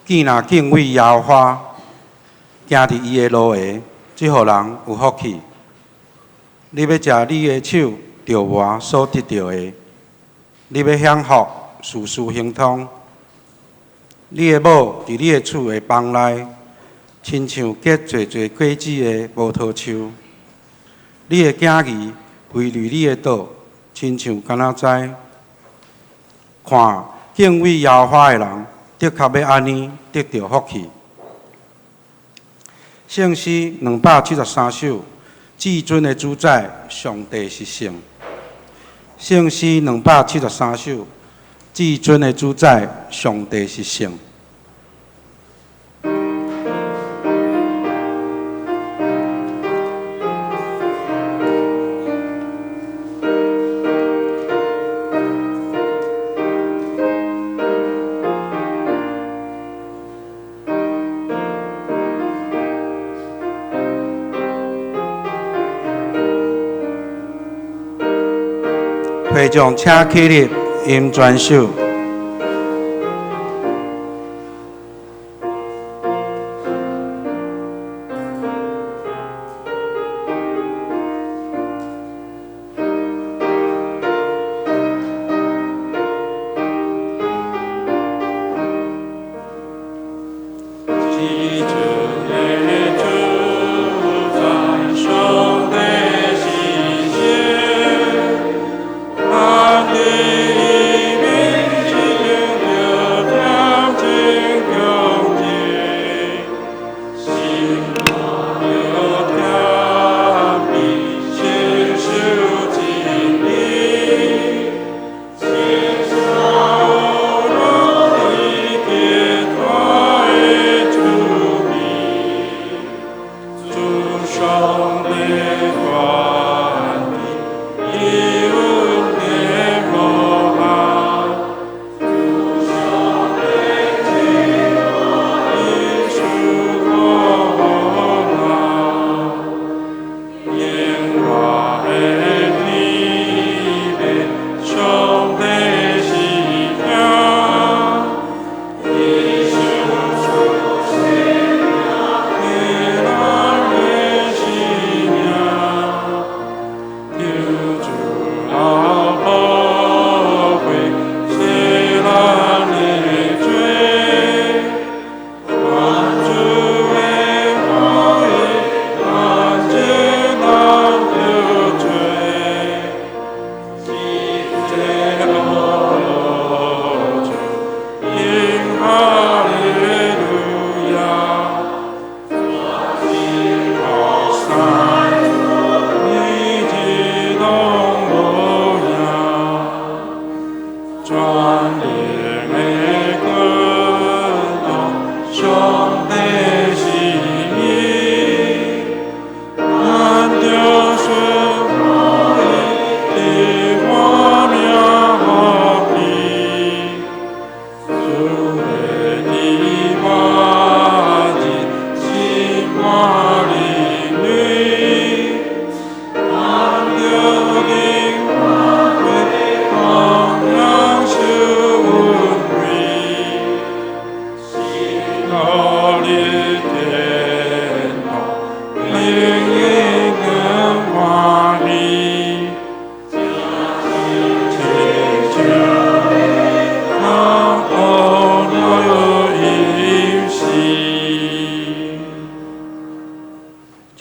見若敬畏耶和華，行佇伊的路的，這號人有福氣。你欲食你的手著磨所得著的，你欲享福，事事亨通。你的某佇你的厝的房內，親像結濟濟果子的無桃樹。你的囝兒圍籬你的桌，親像橄欖栽。看，敬畏耶和華的人，的確欲按呢得著福氣。聖詩273首，至尊的主宰，上帝是聖。聖詩273首，至尊的主宰，上帝是聖。會眾請起立，吟全首。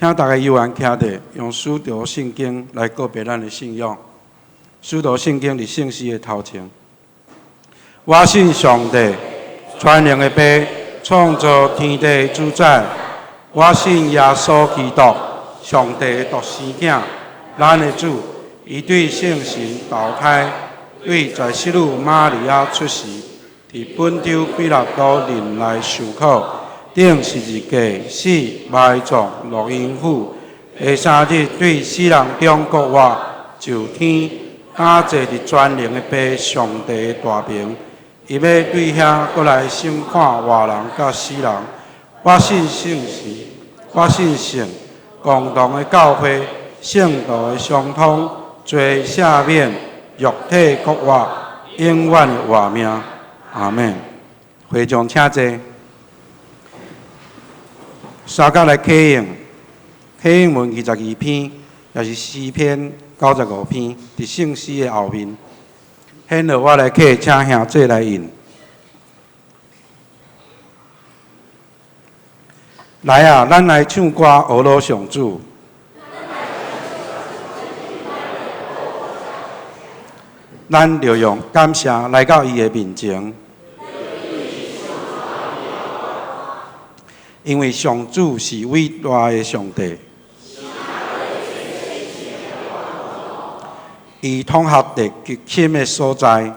請大家有緣徛佇，用使徒信經來告白咱的信仰。使徒信經佇聖詩的頭前。我信上帝，全能的父，創造天地的主宰。我信耶穌基督，上帝的獨生囝，咱的主。伊對聖神投胎，對在聖女瑪利亞出世，佇本丟彼拉多忍耐受苦，釘十字架，死，埋葬，落陰府。第三日對死人中復活，上天，敢坐佇全能的父上帝的大爿，伊欲對遐閣來審判活人佮死人。我信聖神，我信聖共同的教會，聖徒的相通，罪赦免，肉體復活，永遠的活命。阿們。會眾請坐。相佮來啟應，啟應文22篇，也是詩篇95篇，佇聖詩的後面。現在我來啟，請兄姊來印。來啊，咱來唱歌，呵咾上主。咱著用感謝來到伊的面前，因為上主是偉大的上帝，伊統合佇極深的所在，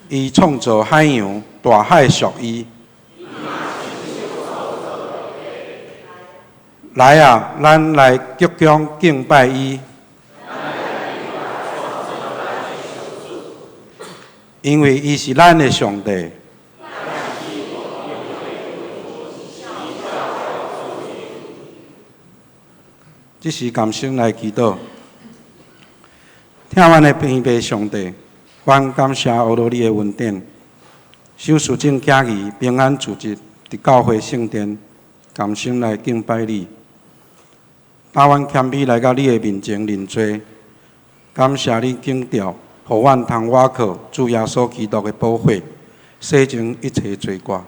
伊創造海洋，大海屬伊。來啊，咱來鞠躬敬拜伊，因為伊是咱的上帝。這時甘心來祈禱，疼阮的天父上帝，阮感謝呵咾你的恩典，賞賜眾囝兒平安主日佇教會聖殿，甘心來敬拜你。帶阮謙卑來到你的面前認罪，感謝你拯救，予阮通倚靠主耶穌基督的寶血，洗淨一切罪過，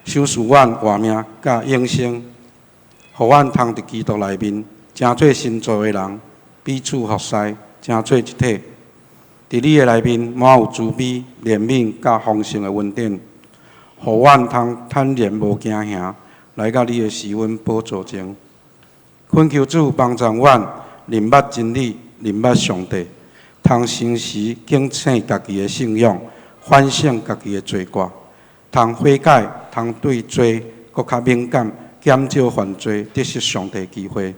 賞賜阮活命佮永生，予阮通佇基督內面成做新造的人，彼此服侍，成做一體。佇你的內面滿有慈悲、憐憫佮豐盛的恩典，予阮通坦然無驚嚇來到你的施恩寶座前。懇求主幫助阮認捌真理，認捌上帝，通誠實警醒家己的信仰，反省家己的罪過，通悔改，通對罪閣較敏感，減少犯罪，得失上帝機會。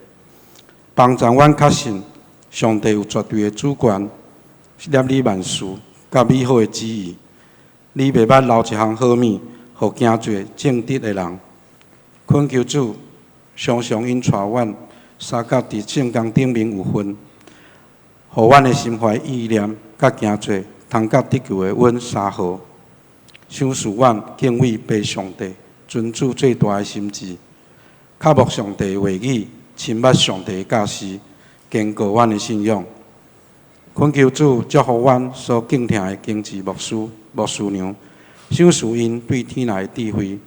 幫助阮確信上帝有絕對的主權，攝理萬事，佮美好的旨意。你袂捌留一項好物，予行做正直的人。懇求主常常引帶阮相佮佇聖工頂面有份，予阮的心懷意念佮行做，通佮得救的阮相合。賞賜阮敬畏父上帝，尊主最大的心志，渴慕上帝的話語，深捌上帝的教示，堅固阮的信仰。懇求主祝福阮所敬疼的經濟牧師、牧師娘，賞賜𪜶對天來的智慧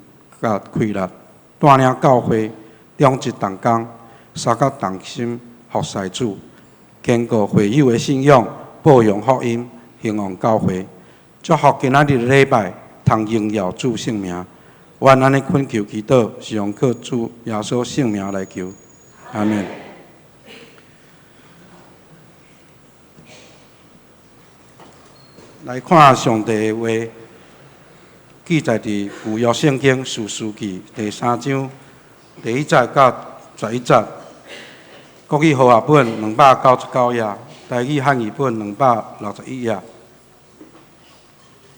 佮氣力，帶領教會長執同工，相佮同心服侍主，堅固會友的信仰，報揚福音，興旺教會。祝福今仔日的禮拜，通榮耀主聖名。阮按呢懇求祈禱，是用靠主耶穌聖名來求。阿們。來看上帝的話，記載佇舊約聖經士師記第三章第一節到11節，國語和合本299頁，台語漢語本261頁。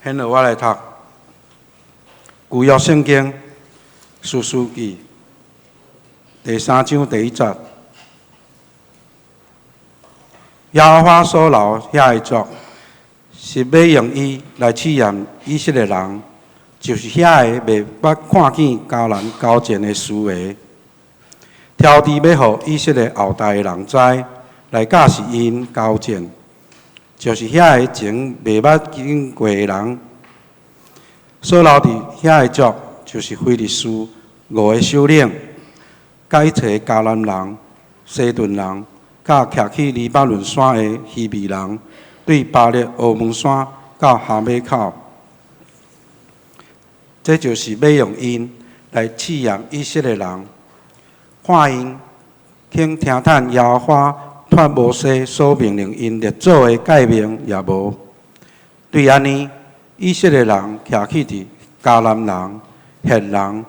現在我來讀舊約聖經士師記第三章第一節。耶和華所留遐个族，是欲用伊來試驗以色列人，就是遐个袂捌看見迦南交戰的思維，挑治欲予以色列後代的人知，來教示𪜶交戰，就是遐个前袂捌經過的人。所留佇遐个族，就是非利士五个首領，佮一切迦南人、西頓人，佮徛去黎巴嫩山的希未人，對巴力俄門山到哈馬口。這就是欲用𪜶來試驗以色列人，看𪜶肯聽從耶和華託摩西所命令𪜶列祖的誡命抑無。對按呢，以色列人徛起佇迦南人、赫人、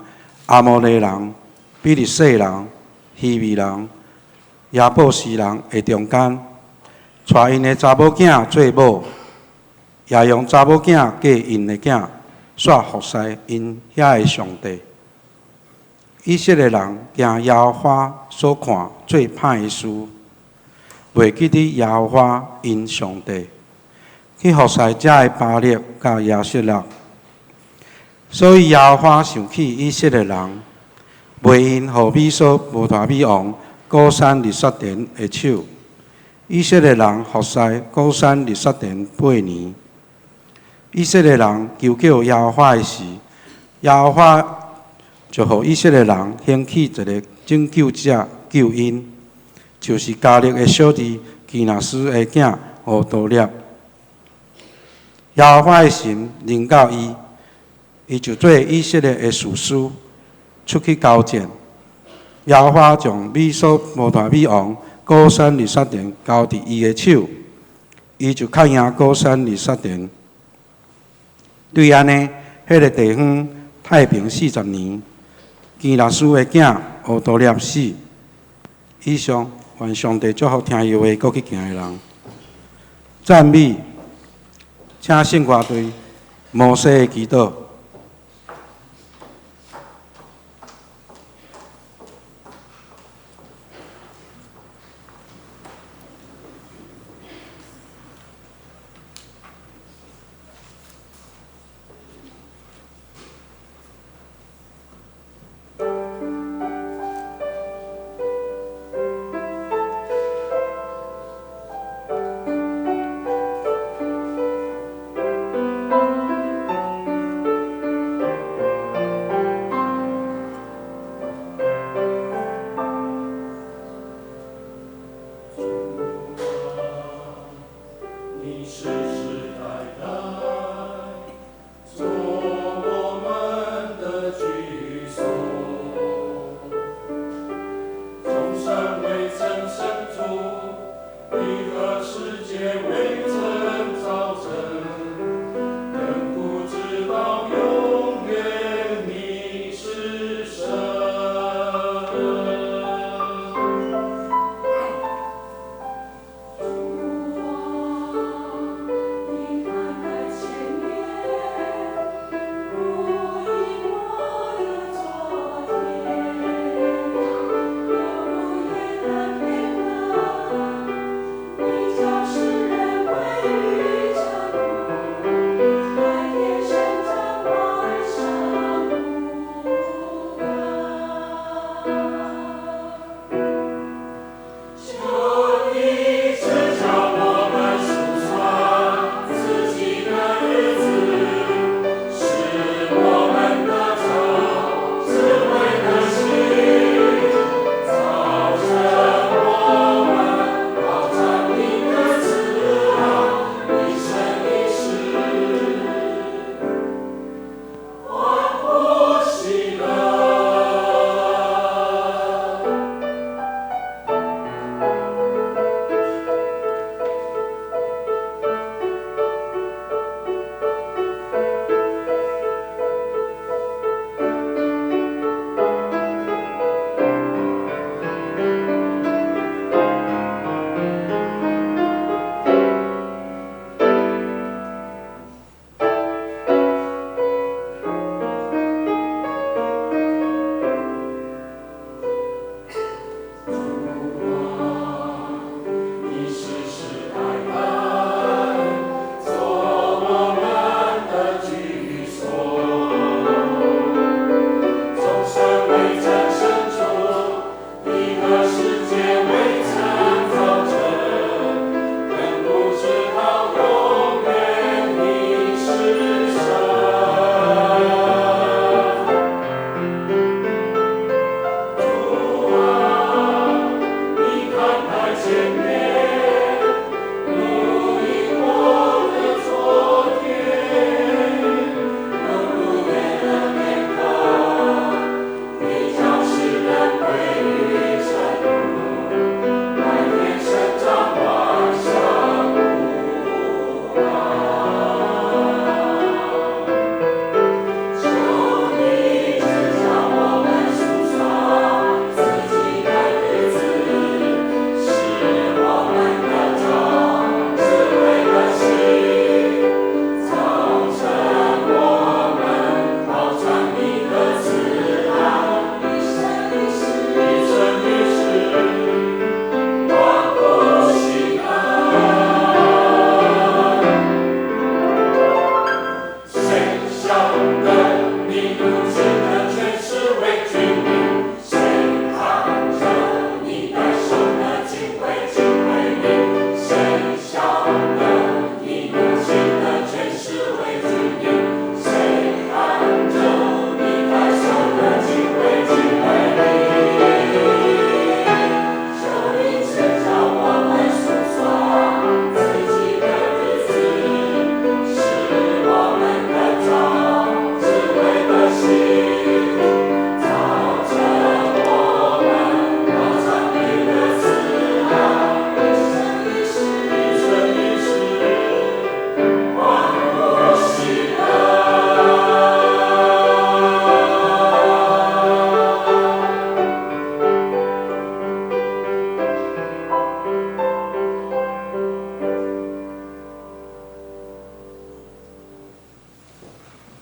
亞摩利人、比利洗人、希未人、耶布斯人的中間，娶𪜶的查某囝做某，也用查某囝嫁𪜶的囝，煞服侍𪜶遐个上帝。以色列人行耶和華所看做歹的事，袂記得耶和華𪜶上帝，去服侍遮个巴力佮亞設拉。所以耶和華想起以色列人，賣𪜶予美索不達米王古珊利薩但的手。以色列人服侍古珊利薩但8年。以色列人求叫耶和華的時，耶和華就予以色列人興起一个拯救者救𪜶，就是迦勒的小弟基拿斯的囝俄多列。耶和華的神臨到伊，伊就做以色列的士師，出去交戰。耶和華將美索不達米王古珊利薩但交佇伊的手，伊就較贏古珊利薩但。對按呢，彼个地方太平40年，基拿斯的囝俄多列死。以上，願上帝祝福聽伊話、閣去行的人。讚美，請聖歌隊摩西的祈禱。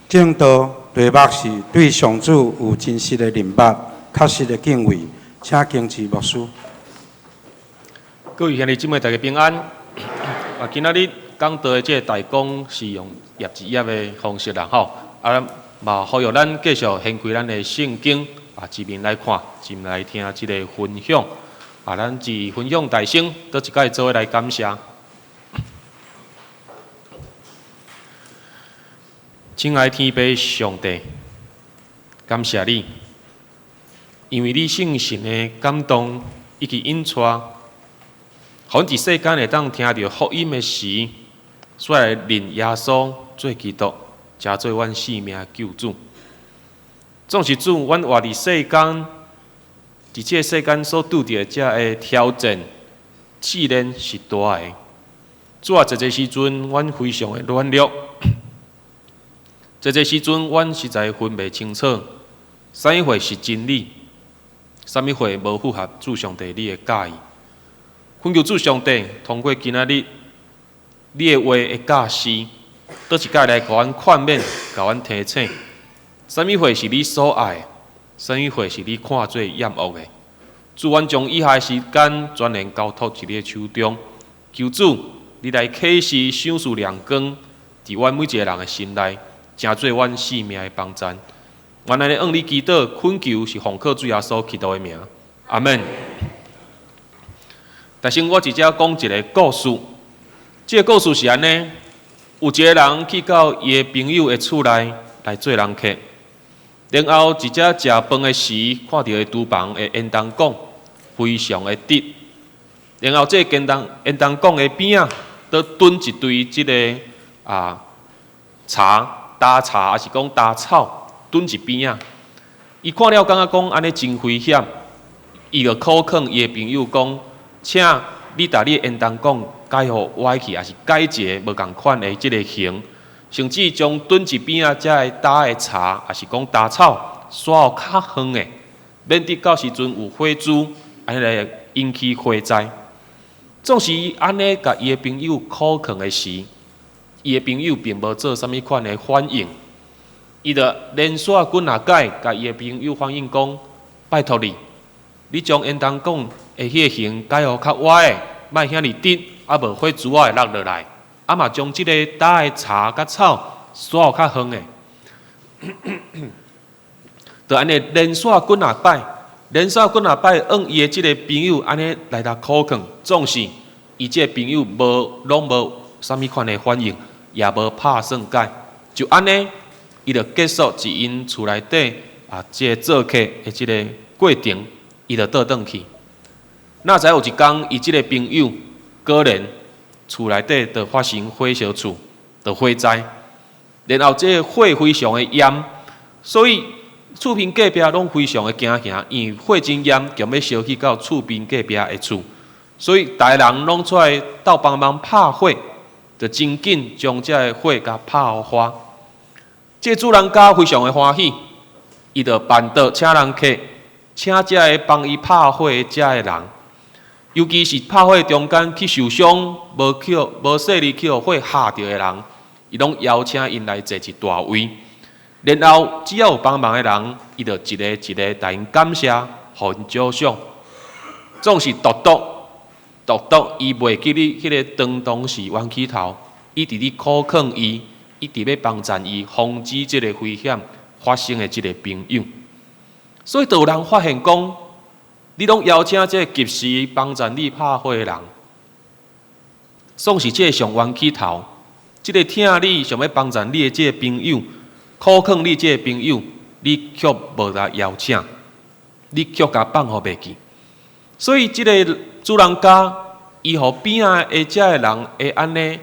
證道題目是對上主有真實的認捌、確實的敬畏，請經治牧師。各位兄弟姊妹，大家平安。啊，今仔日講道的這個大綱是用頁一頁的方式啦，吼。啊，嘛呼籲咱繼續掀開咱的聖經，啊，一面來看，一面來聽這个分享。啊，咱佇分享大聲，倒一擺做伙來感謝。親愛天父上帝，感謝你，因為你聖神的感動以及引帶，予阮佇世間會當聽著福音的時，煞來認耶穌做基督，成做阮性命救主。總是主，阮活佇世間，佇這个世間所拄著的這个挑戰、試煉是大的。主啊，濟濟時陣，阮非常的軟弱。濟濟時陣，阮實在分袂清楚，啥物貨是真理，啥物貨無符合主上帝你的教義。懇求主上帝，通過今仔日你的話的教示，倒一擺來共阮勸勉，共阮提醒，啥物貨是你所愛的，啥物貨是你看做厭惡的。主，阮將以下的時間全然交託佇你的手中，求主你來啟示賞賜亮光，佇阮每一个人的心內。成做阮性命的幫贊，阮按呢向你祈禱，懇求是奉靠主耶穌基督的名，阿門。但是我直接講一个故事，這个故事是按呢：有一个人去到伊的朋友的厝內來做人客，然後佇遮食飯的時，看著伊廚房的煙囱管非常的直，然後這个煙囱管的邊仔，閣囤一堆這个柴。焦柴，抑是講焦草，囤佇邊仔。伊看了感覺講按呢真危險，伊就苦勸伊的朋友講：請你共你的煙囱管改予歪去，抑是改一个無仝款的這个形，甚至將囤佇邊仔遮个焦的柴，抑是講焦草，徙予較遠的，免得到時陣有火珠，按呢來引起火災。總是伊按呢共伊的朋友苦勸的時，伊的朋友並無做啥物款的反應，伊就連續幾若擺，共伊的朋友反映講：拜託你，你將煙囱管的彼个形改予較歪的，莫遐爾直，啊無火珠仔會落落來，啊嘛將這个焦的柴佮草徙予較遠的，就按呢連續幾若擺，連續幾若擺，向伊的這个朋友按呢來共苦勸，總是伊這个朋友無攏無啥物款的反應。也無拍算改，就按呢，伊就結束佇𪜶厝內底啊，這个做客的這个過程，伊就倒轉去。哪知有一工，伊這个朋友果然厝內底就發生火燒厝，就火災，然後這个火非常的炎，所以厝邊隔壁攏非常的驚惶，因為火真炎，強欲燒去到厝邊隔壁的厝，所以逐个人攏出來鬥幫忙拍火。就真緊將這个火共拍予花。這个主人家非常的歡喜，伊就辦桌請人客，請這个幫伊拍火的這个人，尤其是拍火中間去受傷、無去無細膩去予火煠著的人，伊攏邀請𪜶來坐一大位。然後只要有幫忙的人，伊就一个一个共𪜶感謝，予𪜶獎賞。總是獨獨。獨獨，伊袂記得彼个當時冤起頭，一直咧苦勸伊，一直欲幫贊伊，防止這个危險發生的這个朋友。所以，就有人發現講，你攏邀請這个及時幫贊你拍火的人，總是這个上冤起頭，這个疼你想欲幫贊你的這个朋友，苦勸你這个朋友，你卻無來邀請，你卻共放予袂記。所以，這个主人家伊予邊仔的遮个人會按呢，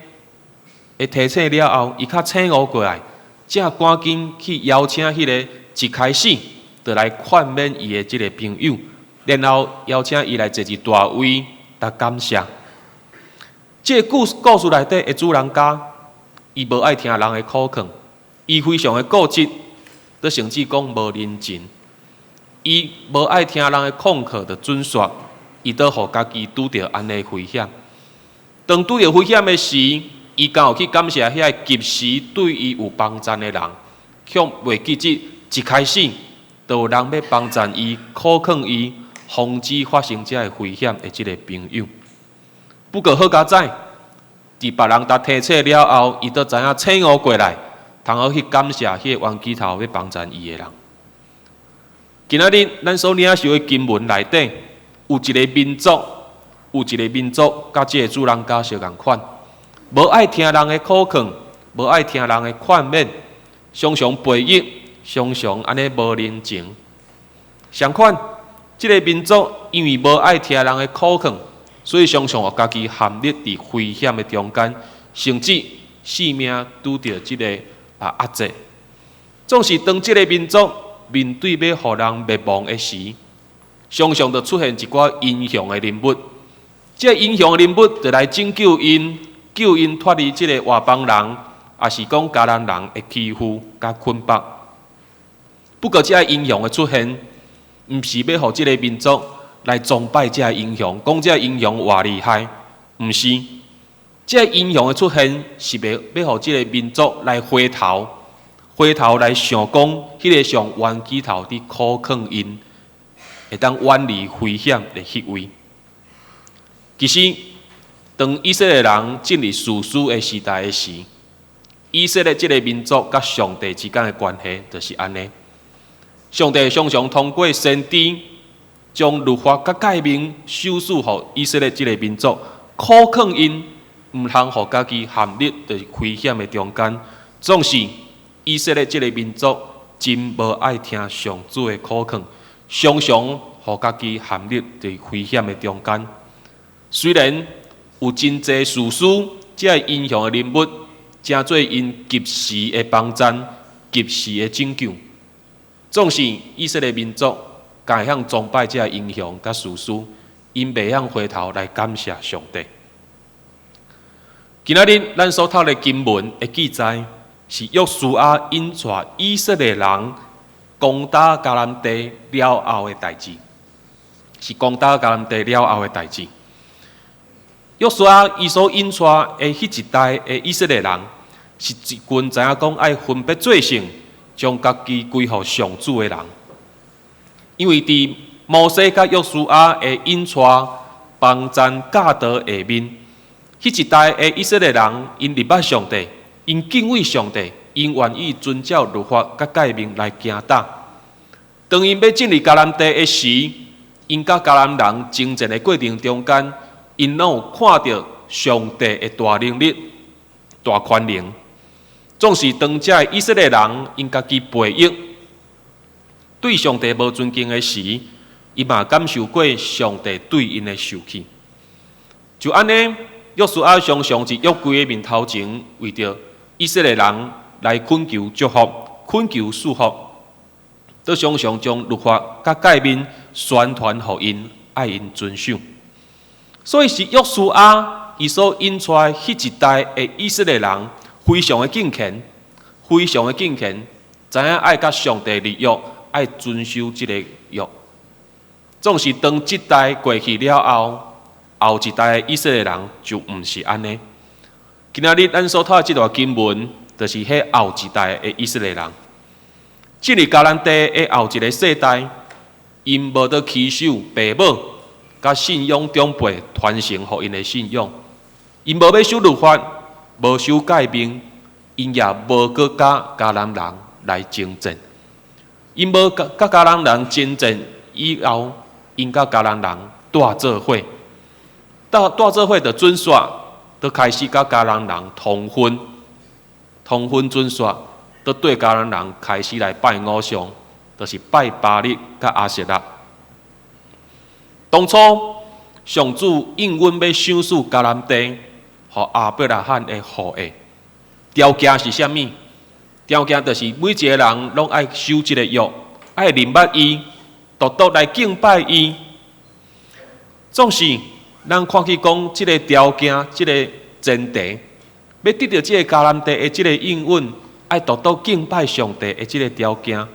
會提醒了後，伊較醒悟過來，才趕緊去邀請彼个一開始就來勸勉伊的這个朋友，然後邀請伊來坐一大位，來感謝。這个故事內底的主人家，伊無愛聽人的苦勸，伊非常的固執，閣甚至講無人情，伊無愛聽人的勸告，就準煞。伊都予家己拄著按呢危險。當拄著危險的時，伊敢有去感謝遐个及時對伊有幫贊的人？卻袂記得一開始就有人欲幫贊伊、苦勸伊，防止發生這个危險的這个朋友。不過好佳哉，佇別人共提醒了後，伊都知影醒悟過來，通好去感謝彼个冤起頭欲幫贊伊的人。今仔日咱所領受的經文內底，有一个民族，有一个民族，佮這个主人家相仝款，無愛聽人的苦勸，無愛聽人的勸勉，常常背逆，常常按呢無人情。相款，這个民族因為無愛聽人的苦勸，所以常常予家己陷入佇危險的中間，甚至性命拄著這个壓制。總是當這个民族面對欲予人滅亡的時，常常就出現一寡英雄的人物。這个英雄的人物就來拯救𪜶，救𪜶脫離這個外邦人，抑是講迦南人的欺負佮捆綁。不過，這个英雄的出現，毋是欲予這个民族來崇拜這个英雄，講這个英雄偌厲害，毋是。這个英雄的出現，是欲予這个民族來回頭，回頭來想講，彼个上冤起頭佇苦勸𪜶，會當遠離危險的彼位。其實，當以色列人進入士師的時代的時，以色列這个民族佮上帝之間的關係就是按呢。上帝常常通過先知將律法佮誡命賞賜予以色列這个民族，苦勸𪜶，毋通予家己陷入佇危險的中間。總是以色列這个民族真無愛聽上主的苦勸，常常予家己陷入佇危險的中間。雖然有真濟士師，這个英雄的人物，成做𪜶及時的幫贊、及時的拯救，總是以色列民族敢會曉崇拜這个英雄佮士師，𪜶袂曉回頭來感謝上帝。今仔日咱所讀的經文的記載，是約書亞引帶以色列人攻打迦南地了後的代誌，是攻打迦南地了後的代誌。約書亞伊所引帶的彼一代的以色列人，是一群知影講愛分別做聖，將家己歸予上主的人。因為佇摩西佮約書亞的引帶幫贊教導下面，彼一代的以色列人，𪜶認捌上帝，𪜶敬畏上帝，𪜶願意遵照律法佮誡命來行踏。當𪜶欲進入迦南地的時，𪜶佮迦南人爭戰的過程中間，𪜶攏有看著上帝的大能力、大權能。總是當這个以色列人𪜶家己背逆，對上帝無尊敬的時，伊嘛感受過上帝對𪜶的受氣。就按呢，約書亞常常佇約櫃的面頭前，為著以色列人來懇求祝福、懇求賜福，都常常將律法佮誡命宣傳予𪜶，愛𪜶遵守。所以是約書亞伊所引出來彼一代的以色列人，非常的敬虔，非常的敬虔，知影愛佮上帝立約，愛遵守這個約。總是當這代過去了後，後一代的以色列人就毋是按呢。今仔日咱所讀的這段經文，就是彼後一代的以色列人。進入迦南地的後一个世代，𪜶無得持守父母佮信仰長輩傳承予𪜶的信仰，𪜶無欲守律法，無守誡命，𪜶也無閣佮迦南人來爭戰。𪜶無佮迦南人爭戰以後，𪜶佮迦南人蹛做伙，蹛做伙就準煞，就開始佮迦南人通婚，通婚準煞，就對迦南人開始來拜偶像，就是拜巴力佮亞舍拉。當初上主應允欲賞賜迦南地，予亞伯拉罕的後裔。條件是啥物？條件就是每一个人攏愛守這個約，愛認捌伊，獨獨來敬拜伊。總是咱看去講，這个條件，這个前提，欲得著這个迦南地的這个應允，愛獨獨敬拜上帝的這个條件，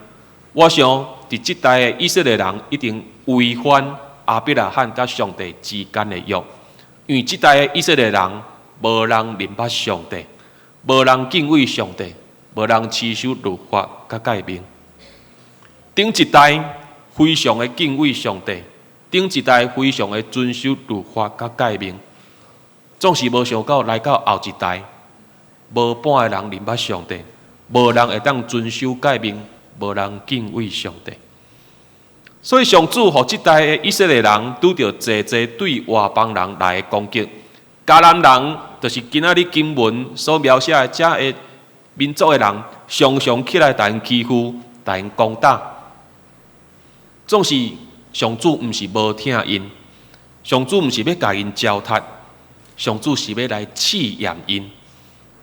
我想佇這代的以色列人一定違反亞伯拉罕佮上帝之間的約，因為這代的以色列人無人認捌上帝，無人敬畏上帝，無人持守律法佮誡命。頂一代非常的敬畏上帝，頂一代非常的遵守律法佮誡命，總是無想到來到後一代，無半个人認捌上帝，無人會當遵守誡命，無人敬畏上帝。所以上主予這代的以色列人拄著濟濟對外邦人來的攻擊。迦南人就是今仔日經文所描寫的遮个民族的人，常常起來共𪜶欺負、共𪜶攻打。總是上主毋是無疼𪜶，上主毋是欲共𪜶糟蹋，上主是欲來試驗𪜶。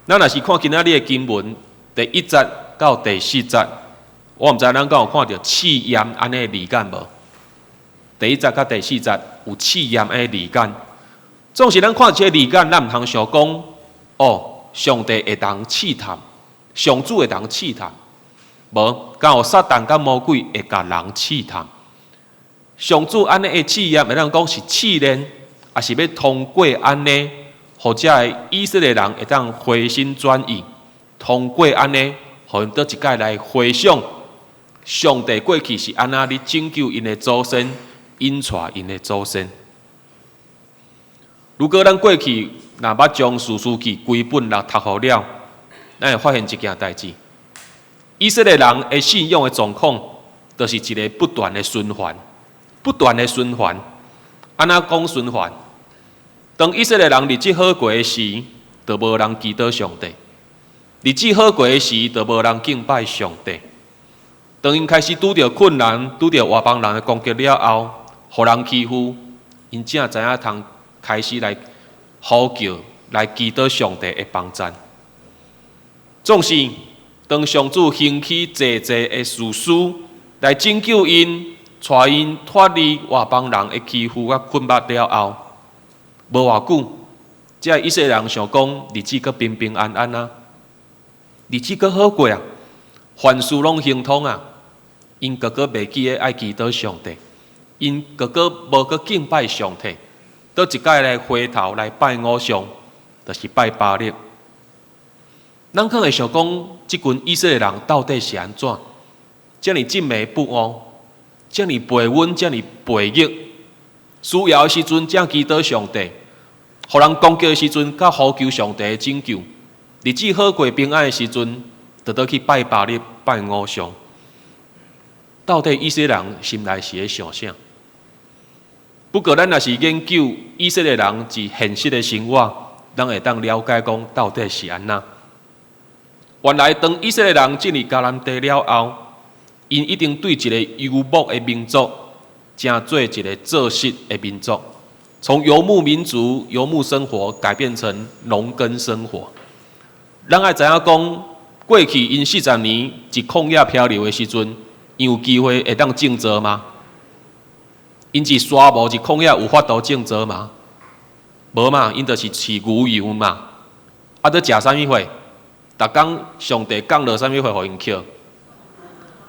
咱若是看今仔日的經文第一節到第四節，我毋知咱敢有看著試驗按呢字眼無？第一節佮第四節有試驗的字眼。總是咱看這个字眼，咱毋通想講，哦，上帝會當試探，上主會當試探，無，敢有撒旦佮魔鬼會共人試探。上主按呢的試驗，會當講是試煉，抑是欲通過按呢，予遮个以色列人會當回心轉意，通過按呢，予𪜶閣一擺來回想上帝過去是按怎咧拯救𪜶的祖先，引帶𪜶的祖先。如果咱過去若捌將士師記規本來讀予了，咱會發現一件代誌：以色列人的信仰的狀況，就是一个不斷的循環，不斷的循環。按怎講循環？當以色列人日子好過的時，就無人祈禱上帝；日子好過的時，就無人敬拜上帝。當𪜶開始拄著困難、拄著外邦人的攻擊了後，予人欺負，𪜶才知影通開始來呼叫、來祈禱上帝的幫贊。總是當上主興起濟濟的士師來拯救𪜶，帶𪜶脫離外邦人的欺負佮困縛了後，無偌久，這以色列人想講日子閣平平安安啊，日子閣好過啊，凡事攏亨通啊，𪜶閣閣袂記得愛祈禱上帝，𪜶閣閣無閣敬拜上帝。閣一擺來回頭來拜偶像，就是拜巴力。咱可能會想講，這群以色列人到底是按怎？遮爾執迷不悟，遮爾背阮，遮爾背逆。需要的時陣才祈禱上帝，予人攻擊的時陣，才呼求上帝的拯救。日子好過平安的時陣，就倒去拜巴力、拜偶像。到底以色列人心內是咧想啥？不過，咱若是研究以色列人佇現實的生活，咱會當了解講到底是按怎。原來，當以色列人進入迦南地了後，𪜶已經對一个游牧的民族，成做一个做穡的民族，從游牧民族、游牧生活改變成農耕生活。咱愛知影講，過去𪜶40年佇曠野漂流的時陣，𪜶有機會會當種作嗎？𪜶佇沙漠佇曠野有法度種作嗎？無嘛，𪜶就是飼牛羊嘛。啊，佇食啥物貨？逐工上帝降落啥物貨予𪜶抾？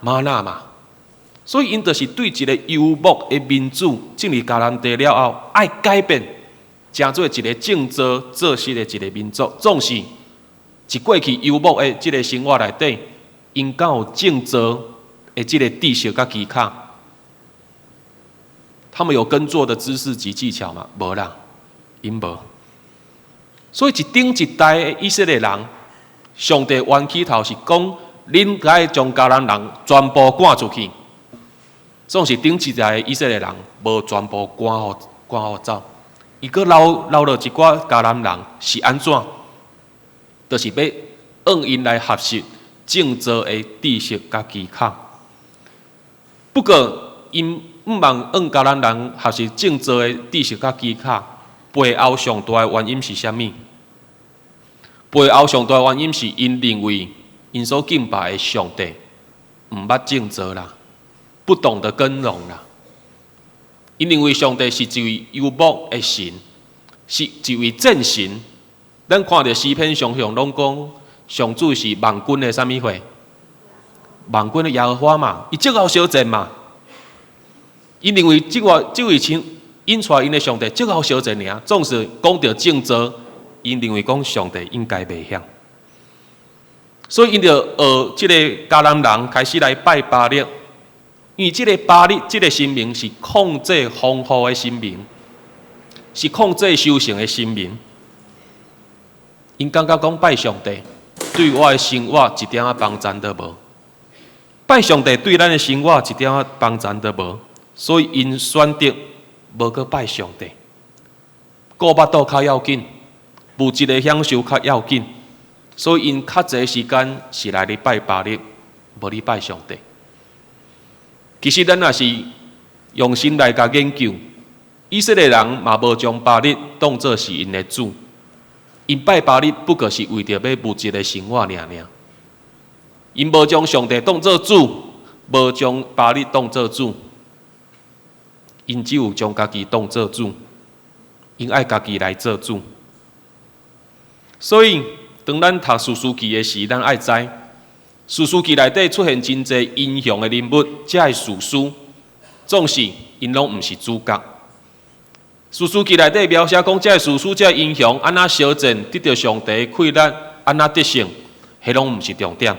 嗎哪嘛。所以𪜶就是對一个游牧的民族進入迦南地了後，愛改變，成做一个種作做穡的一个民族。總是佇過去游牧的這个生活內底，𪜶敢有種作的這个知識佮技巧？他們有耕作的知識及技巧嗎？無啦，𪜶無。所以一頂一代的以色列人，上帝冤起頭是講，恁該將迦南人全部趕出去。總是頂一代的以色列人無全部趕予走，伊閣留留落一寡迦南人是按怎？就是欲向𪜶來學習種作的知識佮技巧。不過，𪜶毋茫向迦南人學習種作的知識佮技巧，背後上大的原因是啥物？背後上大的原因是𪜶認為𪜶所敬拜的上帝毋捌種作啦，不懂得耕農啦。𪜶認為上帝是一位游牧的神，是一位戰神。咱看著詩篇常常攏講，上主是萬軍的啥物貨？萬軍的耶和華嘛，伊足𠢕相戰嘛。𪜶認為這位親引帶𪜶的上帝足𠢕相戰爾，總是講著種作，𪜶認為講上帝應該袂曉。所以𪜶就學這個迦南人開始來拜巴力，因為這个巴力這个神明是控制風雨的神明，是控制收成的神明。𪜶感覺講拜上帝對我的生活一點仔幫助都無，拜上帝對咱的生活一點仔幫助都無，所以𪜶選擇無閣拜上帝，顧腹肚較要緊，物質的享受較要緊，所以𪜶較濟時間是來咧拜巴力，無咧拜上帝。其實咱若是用心來共研究，以色列人嘛無將巴力當做是𪜶的主。𪜶拜巴力不過是為著欲物質的生活爾爾，𪜶無將上帝當做主，無將巴力當做主，𪜶只有將家己當做主，𪜶愛家己來做主。所以，當咱讀士師記的時，咱愛知士師記內底出現真濟英雄的人物，這个士師，總是𪜶攏毋是主角。士師記內底描寫講，這个士師、這个英雄按怎相戰，得著上帝的氣力，按怎得勝，彼攏毋是重點。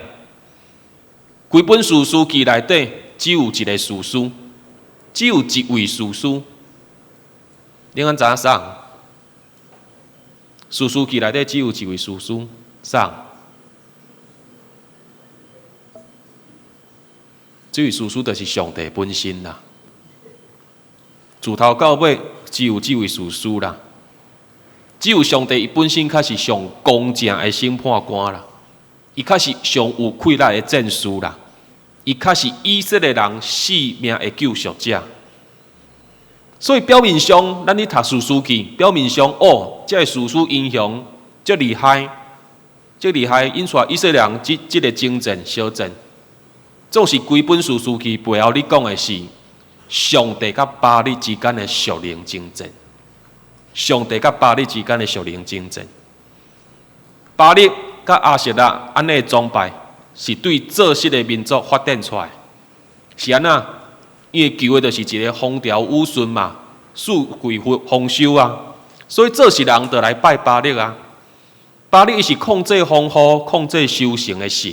規本士師記內底只有一个士師，只有一位士師。你敢知影啥？士師記內底只有一位士師，啥？這位士師就是上帝本身啦。自頭到尾只有這位士師啦，只有上帝伊本身較是上公正的審判官啦，伊較是上有氣力的戰士啦，伊較是以色列人性命的救贖者。所以表面上，咱咧讀士師記，表面上哦，這个士師英雄足厲害，足厲害，𪜶帶以色列人這个征戰相戰，總是規本士師記背後咧講的是上帝佮巴力之間的屬靈爭戰，上帝佮巴力之間的屬靈爭戰，巴力佮亞設拉按呢崇拜，是對造世的民族發展出來，是按怎？因為求的就是一个風調雨順嘛，四季豐收啊，所以造世人就來拜巴力啊。巴力伊是控制風雨、控制收成的神，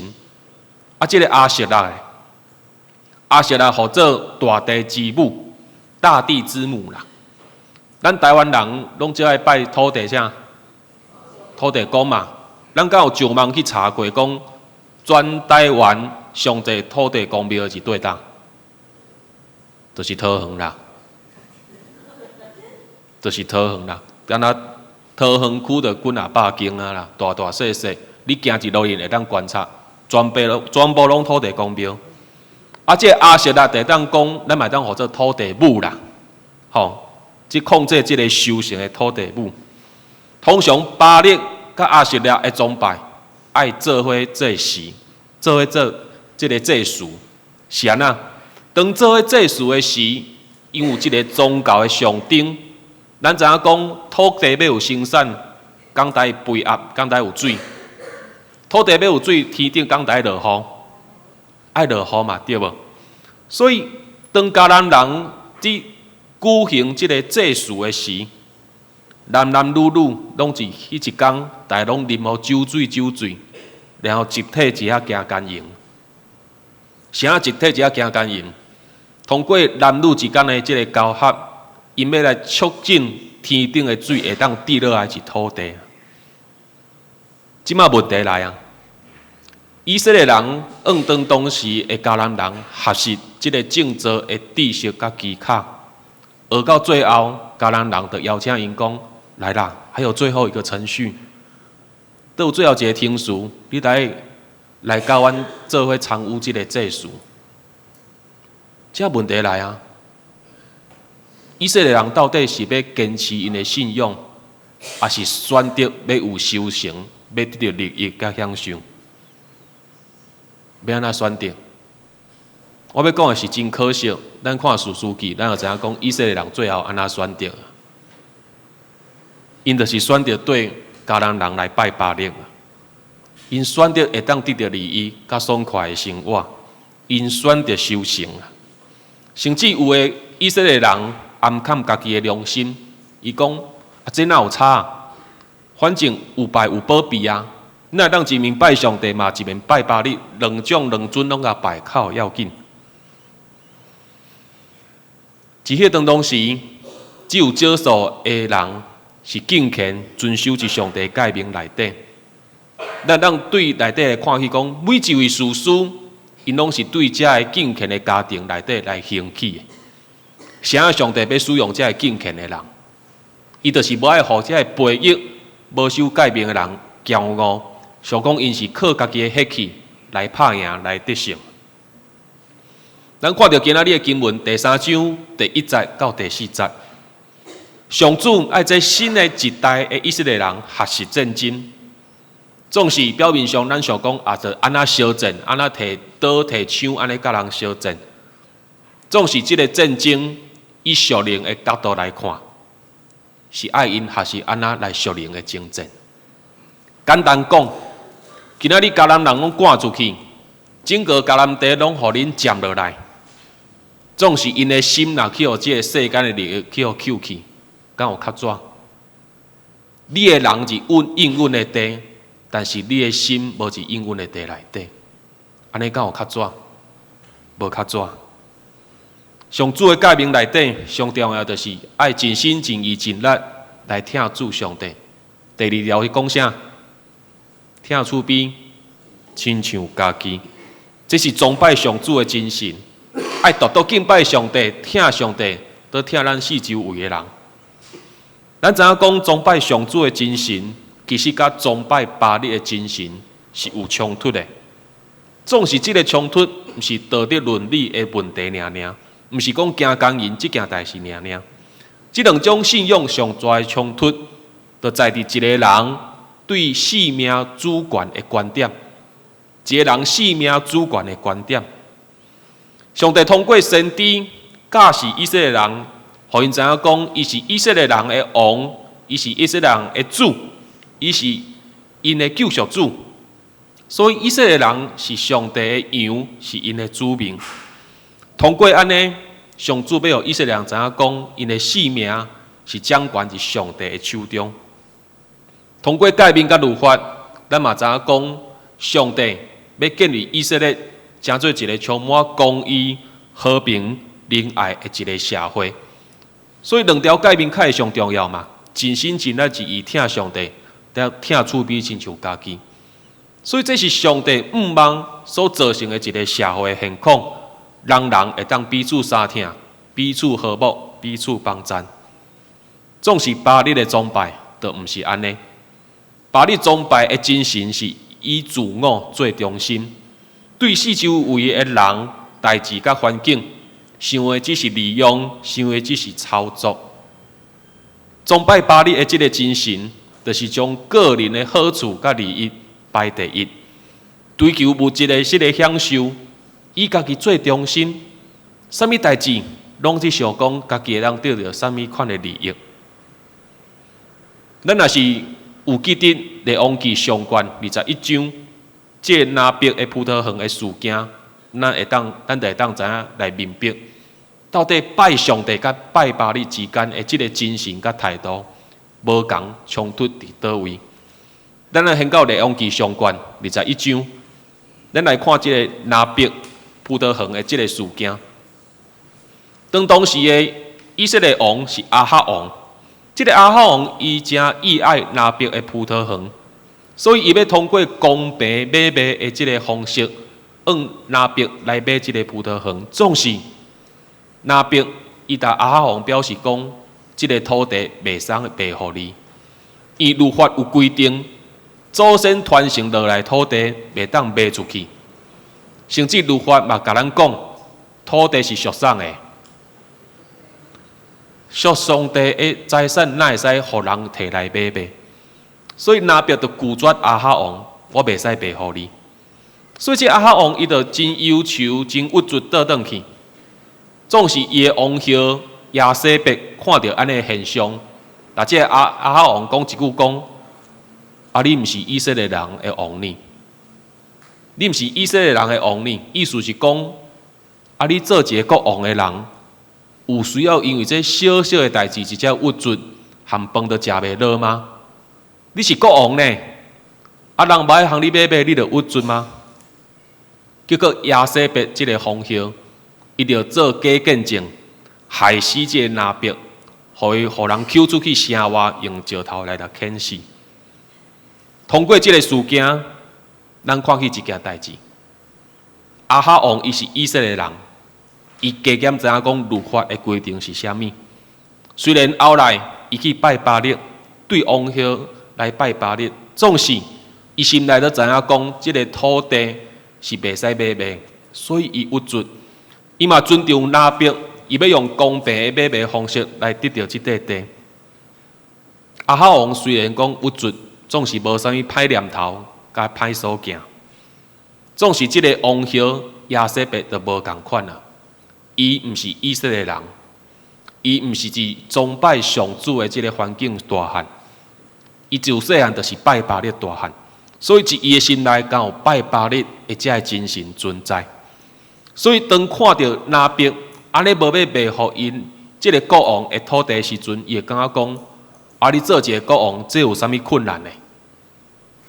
啊，這个亞設拉。亞設拉號做大地之母，大地之母啦。咱台灣人攏最愛拜土地啥？土地公嘛。咱敢有上網去查過，講全台灣上濟土地公廟是佗佗？就是桃園啦，就是桃園啦。敢若桃園區就幾若百間啊啦，大大細細，你行一路去會當觀察，全部攏土地公廟。啊，這个亞設拉會當講，咱嘛會當號做土地母啦，吼，這控制這个收成的土地母。通常巴力佮亞設拉的崇拜，愛做伙祭祀，做伙做這个祭司，是按怎？當做伙祭司的時，因有這个宗教的象徵。咱知影講，土地欲有生產，敢著肥沃，敢著有水。土地欲有水，天頂敢著愛落雨。愛落雨嘛，對無？所以當迦南人佇舉行這个祭祀的時，男男女女攏是彼一工，大家攏啉予酒醉酒醉，然後集體佇遐行姦淫。啥集體佇遐行姦淫？通過男女之間的這个交合，𪜶欲來促進天頂的水會當滴落來佇土地。這馬問題來啊！以色列人按當當時的迦南人學習這个種作的知識佮技巧，學到最後，迦南人就邀請𪜶講：來啦，還有最後一個程序，都有最後一個程序，你來來佮阮做伙參與這个祭祀。這問題來啊！以色列人到底是欲堅持𪜶的信仰，抑是選擇欲有收成，欲得著利益佮享受？欲按怎選擇？我欲講的是真可惜，咱看士師記，咱就知影講以色列人最後按怎選擇。𪜶就是選擇對迦南人來拜巴力，𪜶選擇會當得著利益、佮爽快的生活，𪜶選擇收成。甚至有的以色列人暗崁家己的良心，伊講啊，這哪有差？反正有拜有保庇啊，咱會當一面拜上帝嘛，一面拜巴力，兩種兩尊攏共拜較要緊。伫彼當當時，只有少數的人是敬虔遵守佇上帝誡命內底。咱當對內底來看去講，每一位士師，𪜶攏是對遮个敬虔的家庭內底來興起的。啥上帝欲使用遮个敬虔的人，伊就是無愛予遮个背逆、無守誡命的人驕傲，想講𪜶是靠家己的血氣來拍贏、來得勝。咱看著今仔日的經文第三章第一節到第四節，上主愛這新的一代的以色列人學習戰爭，總是表面上咱想講啊，就按怎相戰，按怎提刀提槍按呢佮人相戰，總是這个戰爭以屬靈的角度來看，是愛𪜶學習按怎來屬靈的征戰。簡單講，今仔日迦南人攏趕出去，整個迦南地攏予恁佔落來。總是𪜶的心若去予這个世間的利益去予抾去，敢有較怎？你的人佇應允的地，但是你的心無佇應允的地內底，按呢敢有較怎？無較怎？上主的誡命內底，上重要就是愛盡心盡意盡力來疼主上帝。第二條是講啥？疼厝邊親像家己，這是崇拜上主的精神。愛獨獨敬拜上帝，疼上帝，閣疼咱四周圍的人。咱知影講崇拜上主的精神，其實佮崇拜巴力的精神是有衝突的。總是這个衝突，毋是道德倫理的問題爾爾，毋是講行姦淫這件代誌爾爾。這兩種信仰上大的衝突，就在佇一个人對性命主權的觀點，一个人性命主權的觀點。上帝通過先知教示以色列人，予𪜶知影講，伊是以色列人的王，伊是以色列人的主，伊是𪜶的救贖主。所以以色列人是上帝的羊，是𪜶的子民。通過按呢，上主欲予以色列人知影講，𪜶的性命是掌權佇上帝的手中。通過誡命佮律法，咱嘛知影講，上帝欲建立以色列，成做一个充滿公義、和平、仁愛的一个社會。所以兩條誡命較會上重要嘛，盡心盡力盡意疼上帝，疼厝邊親像家己。所以這是上帝向望所造成的一个社會現況，人人會當彼此相疼、彼此和睦、彼此幫贊。總是巴力的崇拜，就毋是按呢。巴力崇拜的精神是以自我做中心，對四周圍的人、代誌佮環境，想的只是利用，想的只是操作。崇拜巴力的這个精神，就是將個人的好處佮利益排第一，追求物質的這个享受，以家己做中心，啥物代誌攏只想講家己會當得著啥物款的利益。咱若是有記得列王紀上卷21章，這个拿伯的葡萄園的事件，咱就會當知影來明白，到底拜上帝佮拜巴力之間的這个精神佮態度無仝衝突佇佗位。咱來先到列王紀上卷二十一章，咱來看這个拿伯葡萄園的這个事件。當當時的以色列王是亞哈王，這个亞哈王伊誠意愛拿伯的葡萄園，所以伊欲通過公平買賣的這个方式，向拿伯來買這个葡萄園。總是拿伯伊共亞哈王表示講，這个土地袂使賣予你，因律法有規定，祖先傳承落來土地袂當賣出去，甚至律法嘛共咱講，土地是屬啥的？屬上帝的財產，哪會使予人提來買賣？所以拿伯就拒絕亞哈王，我袂使賣予你。所以這亞哈王伊就真憂愁、真鬱卒倒轉去。總是伊的王后耶洗別看著按呢現象，若這個亞哈王講一句講：啊，你毋是以色列人的王呢？你毋是以色列人的王呢？意思是講，啊，你做一个國王的人，有需要因為這小小的代誌，一隻鬱卒，含飯都食袂落嗎？你是國王呢？啊，人無愛予你買馬，你就鬱卒嗎？結果耶洗別這个皇后，伊就做假見證，害死這个拿伯，予伊予人抾出去城外，用石頭來共砍死。通過這个事件，咱看起一件代誌。亞哈王伊是以色列人，伊加減知影講律法的規定是啥物。雖然後來伊去拜巴力，對王后來拜巴力，總是伊心內都知影講，這个土地是袂使買賣，所以伊鬱卒。伊嘛尊重拿伯，伊欲用公平的買賣方式來得著這塊地。亞哈王雖然講鬱卒，總是無啥物歹念頭，佮歹所行。總是這个王后耶洗別就無仝款啊！伊毋是以色列人，伊毋是佇崇拜上主的這个環境大漢，伊自細漢就是拜巴力大漢，所以佇伊的心內敢有拜巴力的這个精神存在。所以當看著拿伯按呢無欲賣予𪜶這个國王的土地時陣，伊會感覺講：啊，你做一个國王，這有啥物困難呢？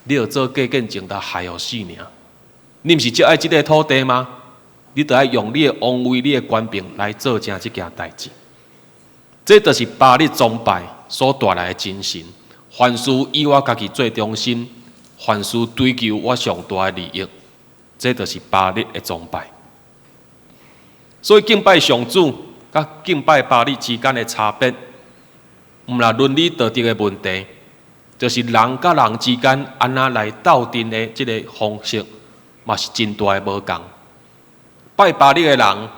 你著做假見證，共害予死爾。你毋是足愛這个土地嗎？你著愛用你的王位、你的權柄來做成這件代誌。這就是巴力崇拜所帶來的精神。凡事以我家己做中心，凡事追求我上大的利益，這就是巴力的崇拜。所以敬拜上主佮敬拜巴力之間的差別，毋但倫理道德的問題，就是人佮人之間按怎來鬥陣的這个方式，嘛是真大的無仝。拜巴力的人，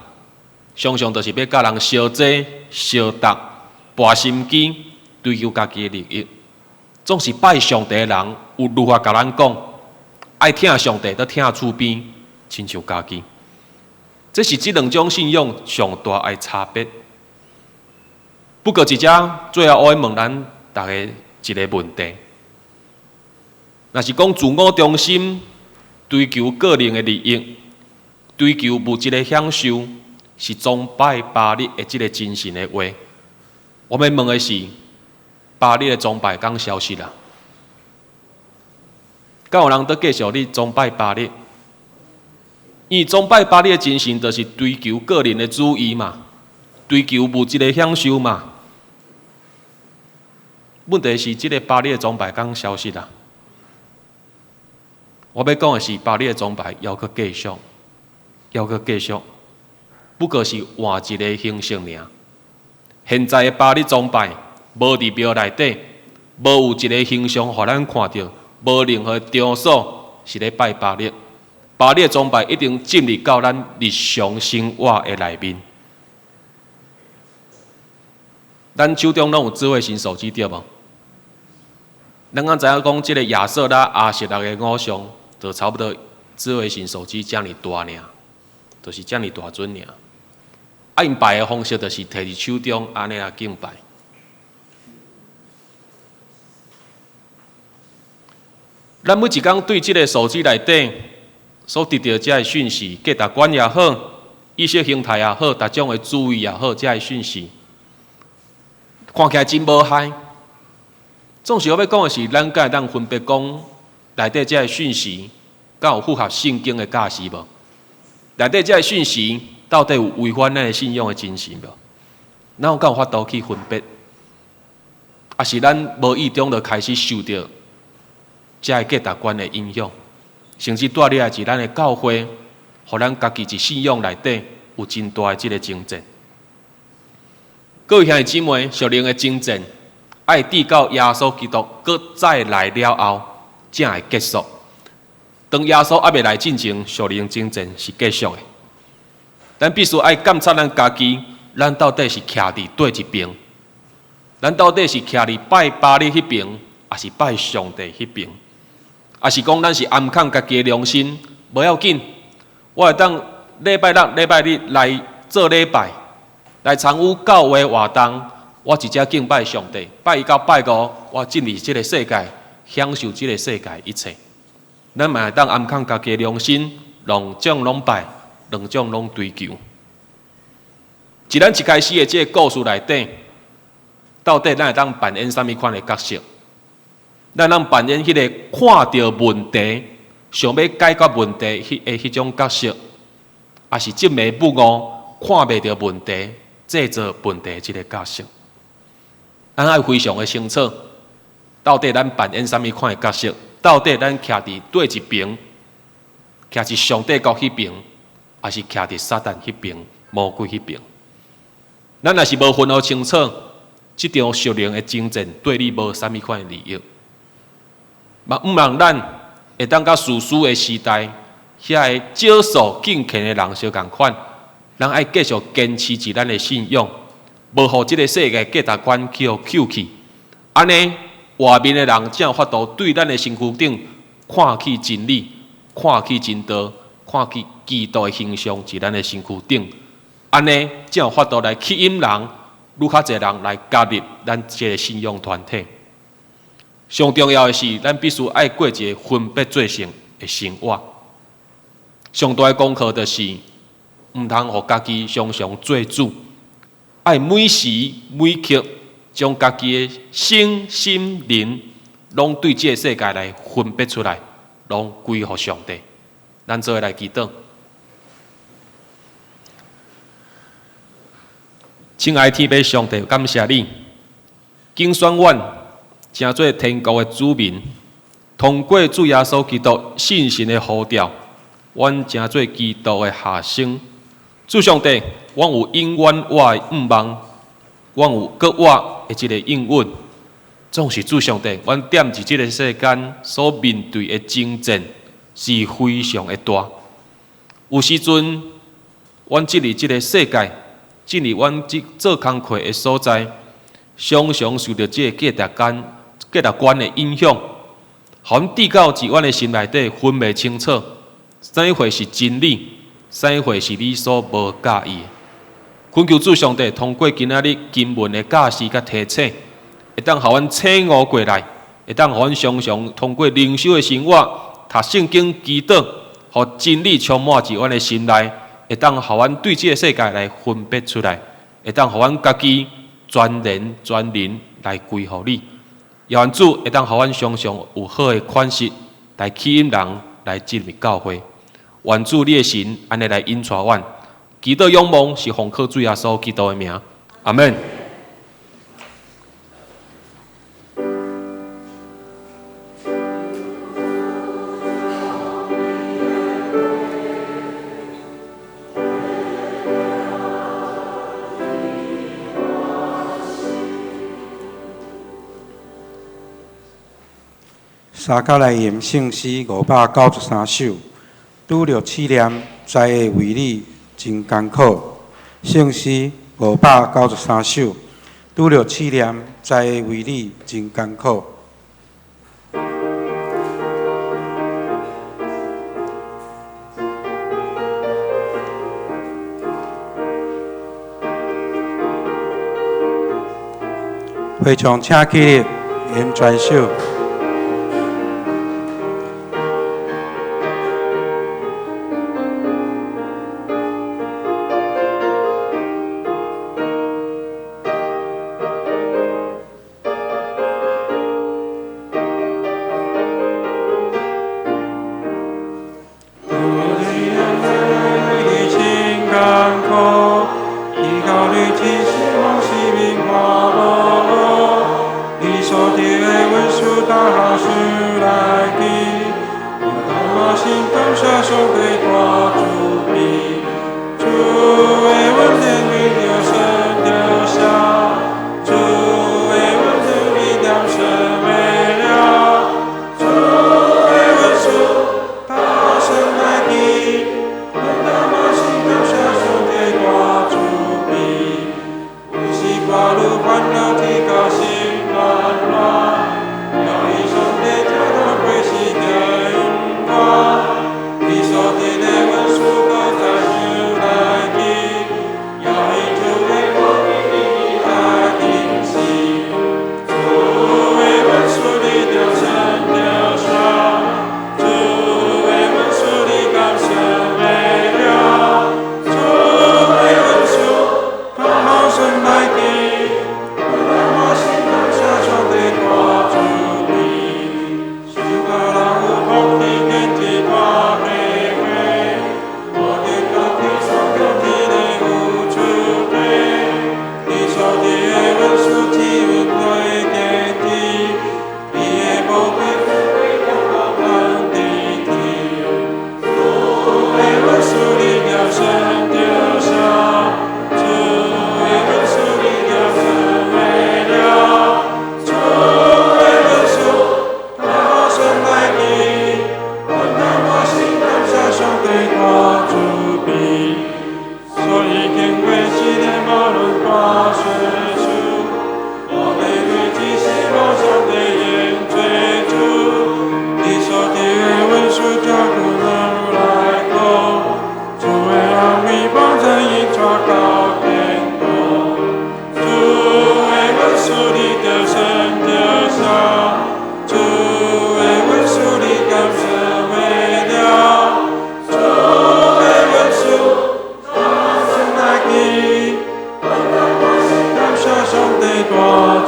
常常就是欲佮人相爭、相鬥、跋心機，追求家己的利益。總是拜上帝的人，有律法共咱講，愛疼上帝，就疼厝邊，親像家己。這是這兩種信仰上大的差別。不過，佇遮最後我欲問咱逐家一个問題：若是講自我中心，追求個人的利益，追求物質的享受，是崇拜巴力的這个精神的話，我欲問的是，巴力的崇拜敢消失啊？敢有人佇繼續咧崇拜巴力？因為崇拜巴力的精神，就是追求個人的主義嘛，追求物質的享受嘛。問題是，這个巴力的崇拜敢消失啊？我欲講的是，巴力的崇拜猶閣繼續，猶閣繼續，不過是換一个形式爾。現在的巴力崇拜，無佇廟內底，無有一个形象予咱看著，無任何場所是咧拜巴力。巴力的崇拜已經進入到咱日常生活的內面。咱手中攏有智慧型手機對無？咱敢知影講，這个亞瑟拉亞設拉的偶像，就差不多智慧型手機遮爾大爾，就是遮爾大尊爾。啊，𪜶拜的方式就是提佇手中按呢來敬拜。咱每一工對這个手機內底所得著這个訊息，價值觀也好，意識形態也好，逐種的注意也好，這个訊息看起來真無害。總是我欲講的是，咱敢會當分別講內底這个訊息，敢有符合聖經的教示無？內底這个訊息到底有違反咱的信仰的精神無？咱有敢有法度去分別？抑是咱無意中就開始受著這个價值觀的影響，甚至帶入來佇咱的教會，予咱家己佇信仰內底有真大的這个爭戰。各位兄弟姊妹，屬靈的爭戰，愛直到耶穌基督閣再來了後，才會結束。當耶穌猶未來進前，屬靈爭戰是繼續的。咱必須愛監察咱家己，咱到底是徛佇佗一邊？咱到底是徛佇拜巴力彼邊，抑是拜上帝彼邊？抑是講咱是掩藏家己的良心？無要緊，我會當禮拜六、禮拜日來做禮拜，來參與教會活動，我直接敬拜上帝，拜一到拜五，我進入這个世界，享受這个世界一切。咱嘛會當掩藏家己的良心，兩種攏拜，兩種攏追求。佇咱一開始的這个故事內底，到底咱會當扮演啥物款的角色？咱通扮演彼个看著問題，想欲解決問題彼種角色，抑是執迷不悟，看袂著問題，製造問題這个角色。咱愛非常的清楚，到底咱扮演啥物款的角色？到底咱徛佇佗一爿，徛佇上帝國彼爿，抑是徛佇撒旦彼爿、魔鬼彼爿？咱若是無分予清楚，這場屬靈的爭戰對你無啥物款的利益。嘛，毋通咱會當佮士師的時代，遐個少數敬虔的人相仝款，咱愛繼續堅持佇咱的信仰，無予這个世界價值觀去予抾去。按呢，外面的人才有法度對咱的身軀頂看起真理，看起真道，看起基督的形象佇咱的身軀頂。按呢，才有法度來吸引人，愈較濟人來加入咱這个信仰團體。上重要的是，咱必須愛過一个分別做聖的生活。上大的功課就是，毋通予家己常常做主，愛每時每刻將家己的身心靈，攏對這个世界來分別出來，攏歸予上帝。咱做伙來祈禱。親愛天父上帝，感謝你，揀選阮成做天國的子民，通過主耶穌基督信神的呼召，阮成做基督的下生。主上帝，阮有永遠活的願望，阮有閣活的這个應允。總是主上帝，阮踮佇這个世間所面對的爭戰是非常的大。有時陣，阮進入這个世界，進入阮這做工課的所在，常常受著這个價值觀的影響，予阮至到佇阮的心內底分袂清楚，啥貨是真理，啥貨是你所無佮意的。懇求主上帝通過今仔日經文的教示佮提醒，會當予阮醒悟過來，會當予阮常常通過靈修的生活，讀聖經、祈禱，予真理充滿佇阮的心內，會當予阮對這个世界來分別出來，會當予阮家己全然全靈來歸予你。願主會當予阮常常有好的款式來吸引人來進入教會。願主你的神按呢來引帶阮，祈禱仰望是奉靠主耶穌基督的名，阿們。三甲來吟聖詩593首，拄著試煉，知的為你真艱苦。聖詩593首，拄著試煉，知的為你真艱苦。會場請起立，吟全首。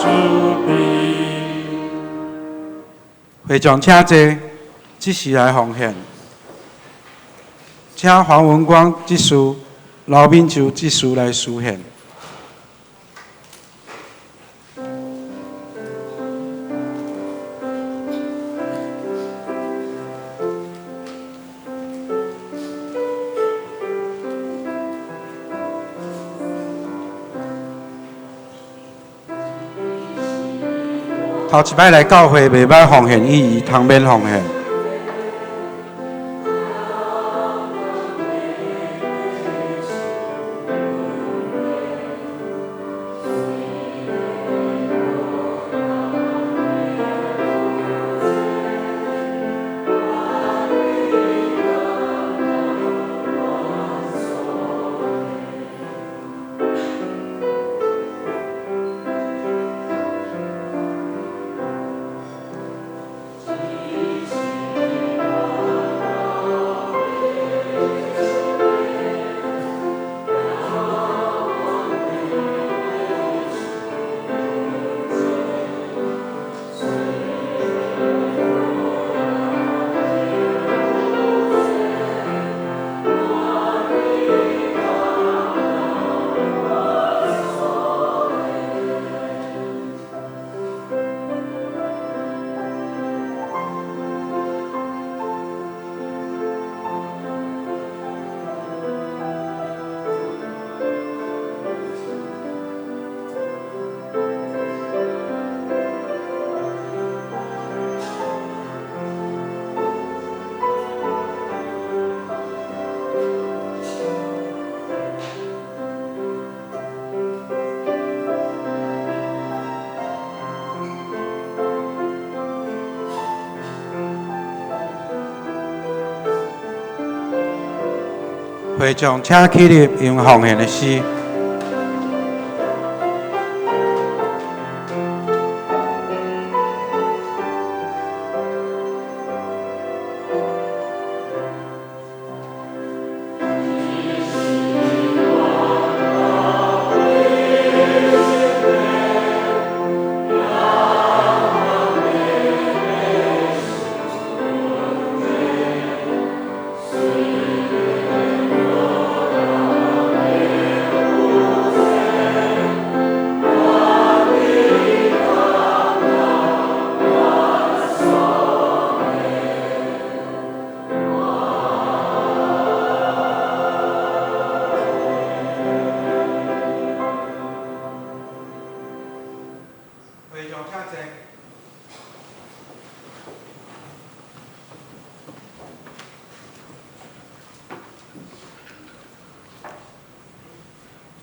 主庇。会众请坐，这时来奉献。请黄文光执事、刘敏秋执事来司献。头一摆来教会，袂捌奉献意义，通免奉献。会众请起立，用奉献的诗。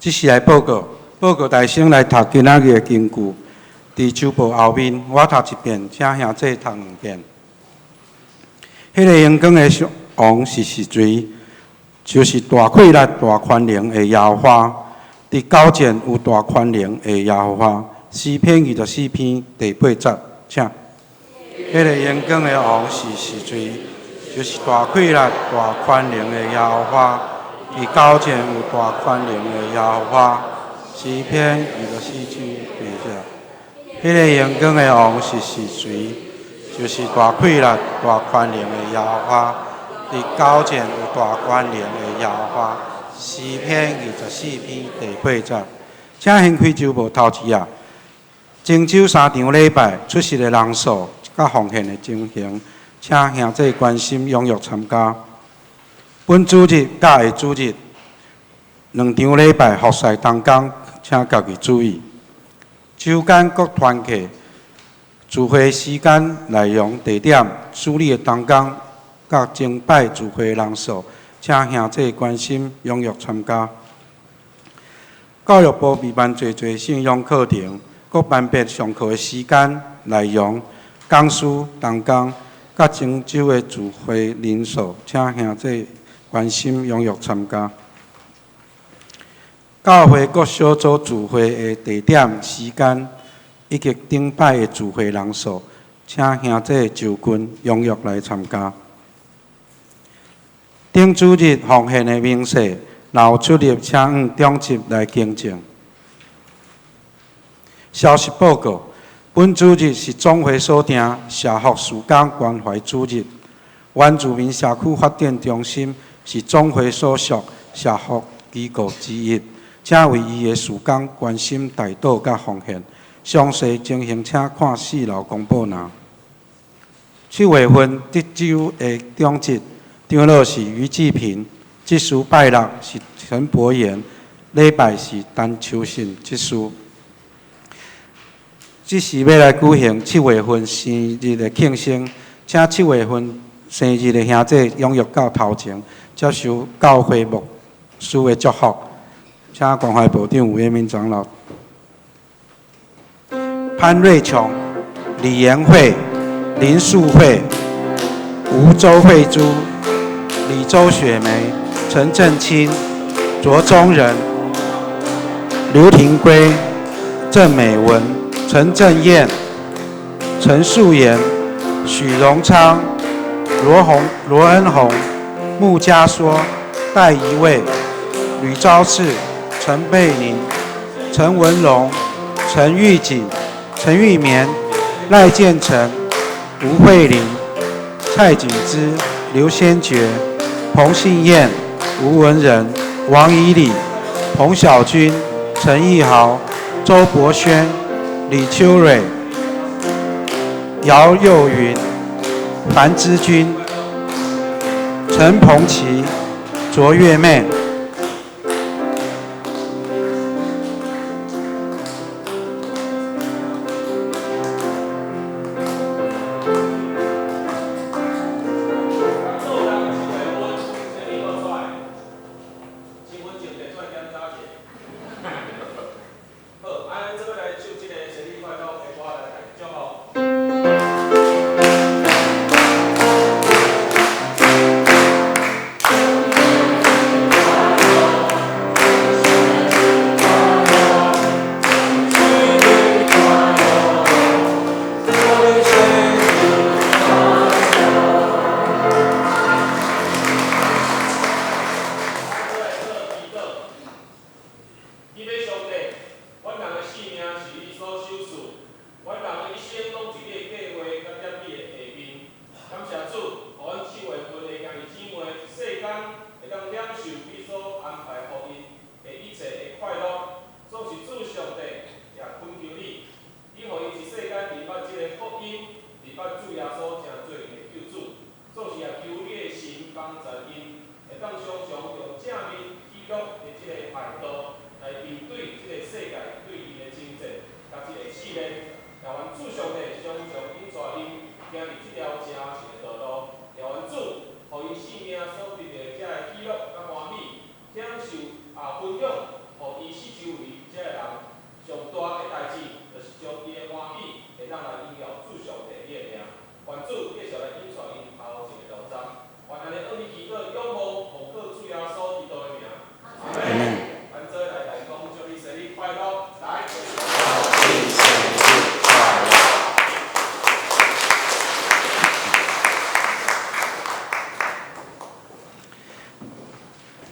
这是来报告，报告大声来读今仔日的经句，伫周报后面，我读一遍，请兄弟读两遍。彼个荣光的王是谁？就是大气力、大权能的耶和华。伫九节有大权能的耶和华。诗篇24篇第8节，请。彼个荣光的王是谁？就是大气力、大权能的耶和华。伫九节有大权能的耶和华。诗篇24章8节。彼个荣光的王是谁？就是大气力、大权能的耶和华。伫九节有大权能的耶和华。诗篇24篇第8节。请掀开周报头一页。前周三场礼拜出席的人数佮奉献的情形，请兄弟关心踊跃参加。本主日佮下主日两场礼拜服侍同工，请家己注意。周间各团契聚会时间、内容、地点、处理的同工佮前摆聚会人数，请兄弟关心踊跃参加。教育部备办济济信仰课程，各班别上课的时间、内容、讲师、同工佮前周的聚会人数，请兄弟关心踊跃参加。教会各小组聚会的地点、时间以及顶摆的聚会人数，请兄弟就近踊跃来参加。顶主日奉献的明细，若有出入，请按中级来更正。消息報告：本主日是總會所定社福事工關懷主日。原住民社區發展中心是總會所屬社福機構之一，請為伊的事工關心代禱佮奉獻。詳細情形請看四樓公布欄。7月份得州的長執長老是余志平，執事拜六是陳伯言，禮拜是陳秋信執事。這是欲來舉行七月份生日的慶生，請七月份生日的兄弟踴躍到頭前，接受教會牧師的祝福。請關懷部長吳彦明長老、潘瑞瓊、李延慧、林素慧、吳周慧珠、李周雪梅、陳振清、卓宗仁、劉廷圭、鄭美文、陳正燕、陳素妍、許榮昌、羅紅、羅恩紅、穆家說、戴一位、呂昭賜、陳貝寧、陳文龍、陳玉錦、陳玉棉、賴建成、吳慧玲、蔡景芝、劉先覺、彭信燕、吳文仁、王以禮、彭小軍、陳義豪、周博軒、李秋蕊、姚幼雲、樊之君、陳鵬琪、卓月妹。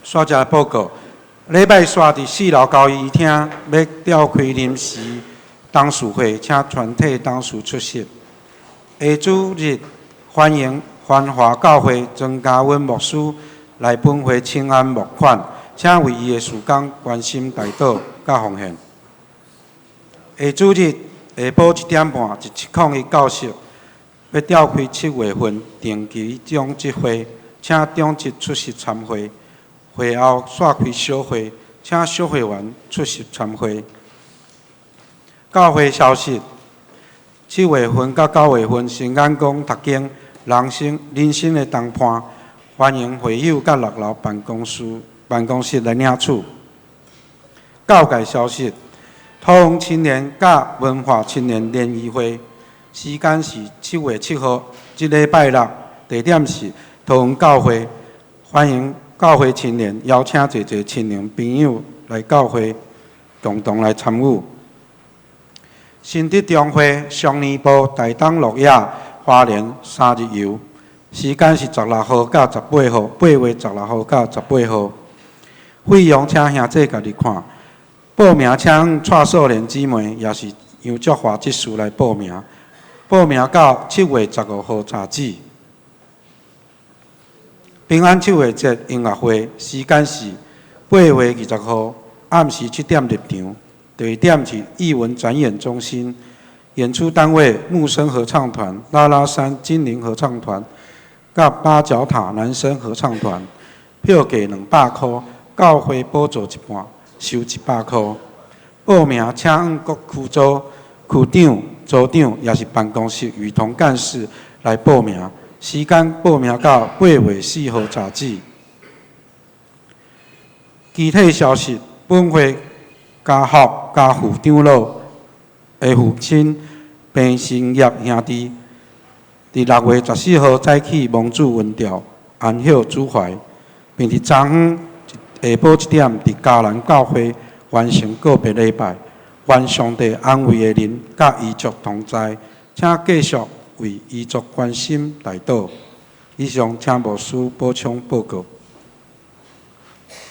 煞一个報告，禮拜三佇四樓交誼廳欲召開臨時董事會，請全體董事出席。下主日歡迎繁華教會曾家溫牧師來本會請安募款，請為伊的事工關心代禱佮奉獻。下主日下晡1點半，一701教室欲召開7月份定期長執會，請長執出席參會。會後煞開小會，請小會員出席參會。教會消息：7月份佮9月份，新眼光讀經人生人生的同伴，歡迎會友佮六樓辦公室來領取。教界消息：桃園青年佮文化青年聯誼會，時間是7月7號，這禮拜六，地點是桃園教會，歡迎。教會青年邀請濟濟青年朋友來教會，共同來參與。新德中會雙年部台東鹿野花蓮三日遊，時間是16號到18號，8月16號到18號。費用請兄弟家己看。報名請蔡素蓮姊妹，也是楊卓華執事來報名，報名到7月15號截止。平安秋月節音樂會時間是8月20號暗時7點入場，地點是藝文展演中心。演出單位木聲合唱團、拉拉山精靈合唱團、佮八角塔男聲合唱團。票價200箍，教會補助一半，收100箍。報名請向各區組、區長、組長，抑是辦公室與同幹事來報名。時間報名到8月4號截止。其他消息，本會家福家父長老的父親彭成業兄弟，佇6月14號早起蒙主恩召，安歇主懷，並佇昨昏下晡1點，佇嘉南教會完成告別禮拜。願上帝安慰的靈佮遺族同在，請繼續為遺族關心代禱。以上，請牧師補充報告。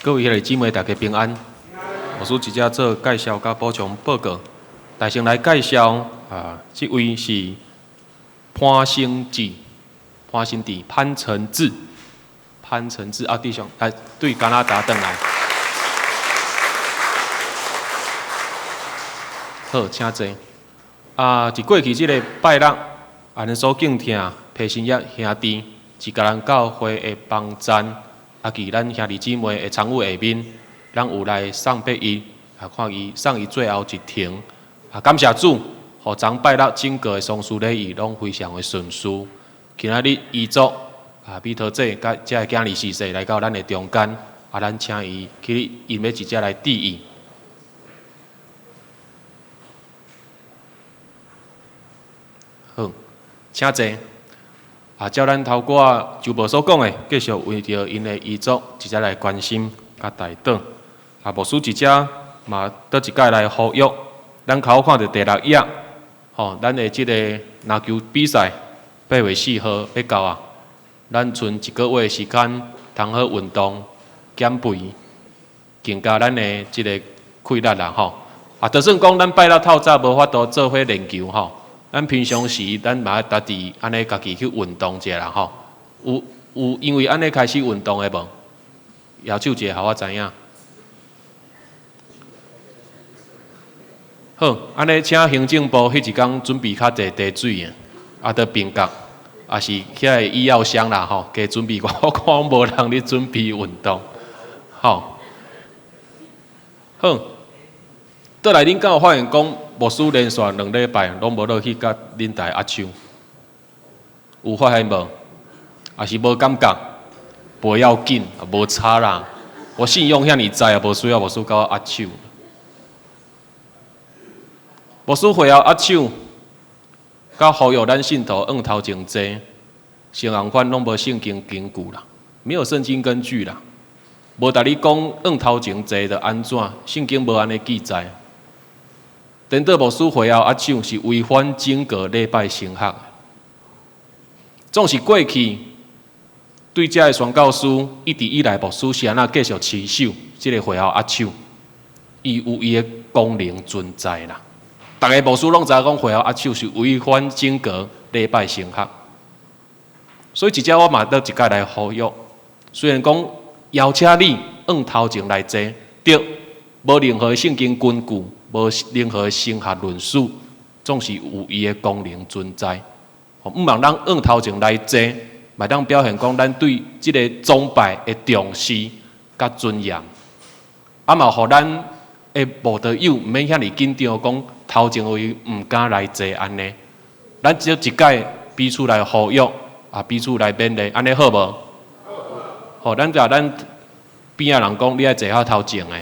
各位兄弟姊妹，大家平安。牧師直接做介紹佮補充報告。大先來介紹啊，這位是潘成志，潘成志，潘承志，潘承志啊，弟兄來對加拿大轉來。好，請坐。啊，佇過去這个拜六，啊，咱所敬聽裴新業兄弟，是嘉南教會的幫贊，啊，佇咱兄弟姊妹的參與下面，咱有來送別伊，啊，看伊送伊最後一程。啊，感謝主，予昨拜六整個的喪事禮儀攏非常的順遂。今仔日遺族啊，美桃姐佮遮个囝兒婿婿來到咱的中間，啊，咱請伊去𪜶欲直接來致意。好，請坐。啊，照咱頭拄仔周牧所講的，繼續為著𪜶的遺族直接來關心佮代禱。啊，牧師直接嘛倒一擺來呼籲，咱較好看著第六頁，吼，咱的這个籃球比賽8月4號欲到啊，咱賰一个月的時間，通好運動減肥，增加咱的這个氣力啦，吼。啊，就算講咱拜六透早無法度做伙練球，吼。咱平常時，咱嘛愛家己按呢家己去運動一下啦，吼。有有因為按呢開始運動的無？舉手一下，予我知影。好，按呢請行政部彼一工準備較濟茶水的，啊，佇冰角，抑是遐個醫藥箱啦，吼，加準備。我看無人咧準備運動，吼。好，倒來恁敢有發現講，牧師連續2禮拜攏無落去佮恁大家握手，有發現無？抑是無感覺？無要緊，無差啦。我信仰遐爾濟啊，無需要牧師佮我握手。牧師會後握手，佮呼籲咱信徒向頭前坐，相仝款攏無聖經根據啦，沒有聖經根據啦，無共你講向頭前坐著按怎，聖經無按呢記載。顛倒牧師會後握手是違反整個禮拜神學。總是過去對遮个宣教師一直以來，牧師是按怎繼續持守這个會後握手，伊有伊的功能存在啦。逐个牧師攏知影講會後握手是違反整個禮拜神學，所以這遮我嘛閣一擺來呼籲，雖然講邀請你向頭前來坐，對，無任何聖經根據，無任何神學論述，總是有伊的功能存在。毋茫咱向頭前來坐，嘛當表現講咱對這个崇拜的重視佮尊嚴，啊嘛，予咱的慕道友毋免遐爾緊張，講頭前位毋敢來坐按呢。咱只一擺彼此來呼籲，啊，彼此來勉勵，按呢好無？好，咱共咱邊仔人講，你愛坐較頭前的。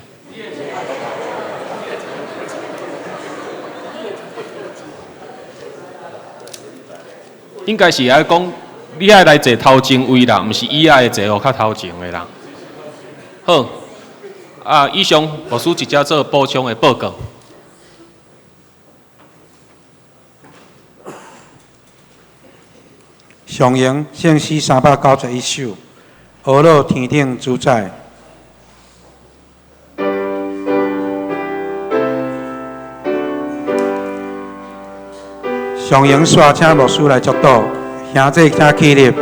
應該是愛講，你愛來坐頭前位啦，毋是伊愛坐予較頭前的啦。好，啊，以上牧師直接做補充的報告。上榮聖詩391首，呵咾天頂主宰。上荣煞请牧师来祝祷，兄弟请起立。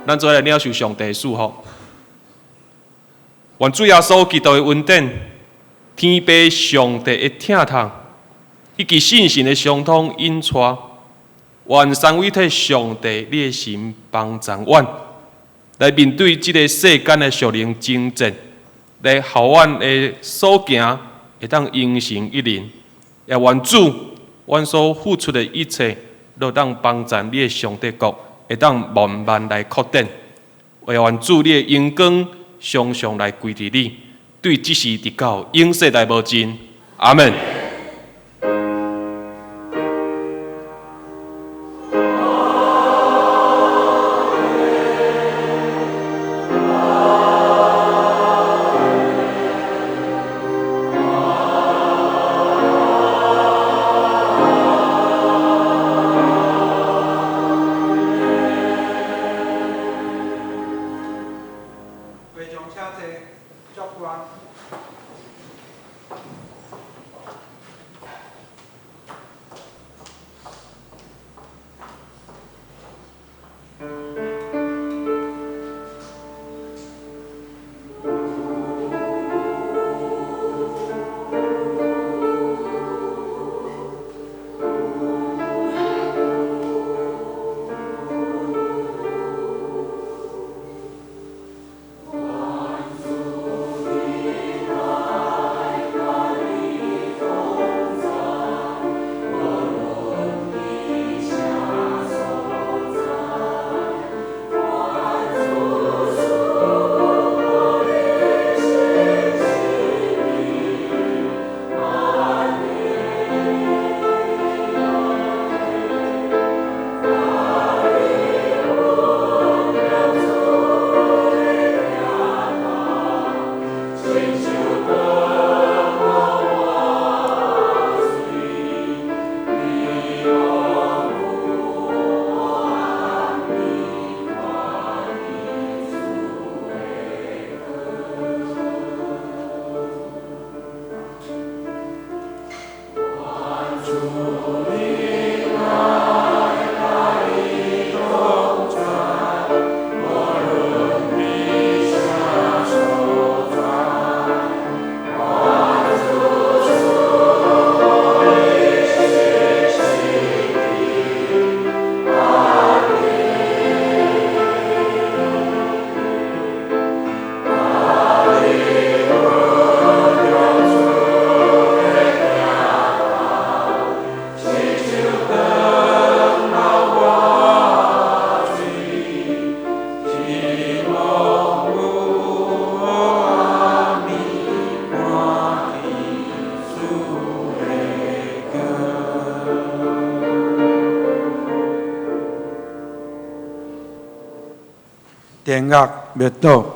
咱做来领受上帝赐福。愿主耶稣基督的恩典、天父上帝的疼痛，以及圣神的相通引带，愿三位一体上帝你的神帮助阮，来面对这个世间的属灵争战，来予阮的所行会当荣神益人。也愿主，阮所付出的一切，都当帮助你的上帝国。会当慢慢来扩展，愿主你的荣光常常来归伫你，对这时直到永世代无尽。阿门。电乐灭倒。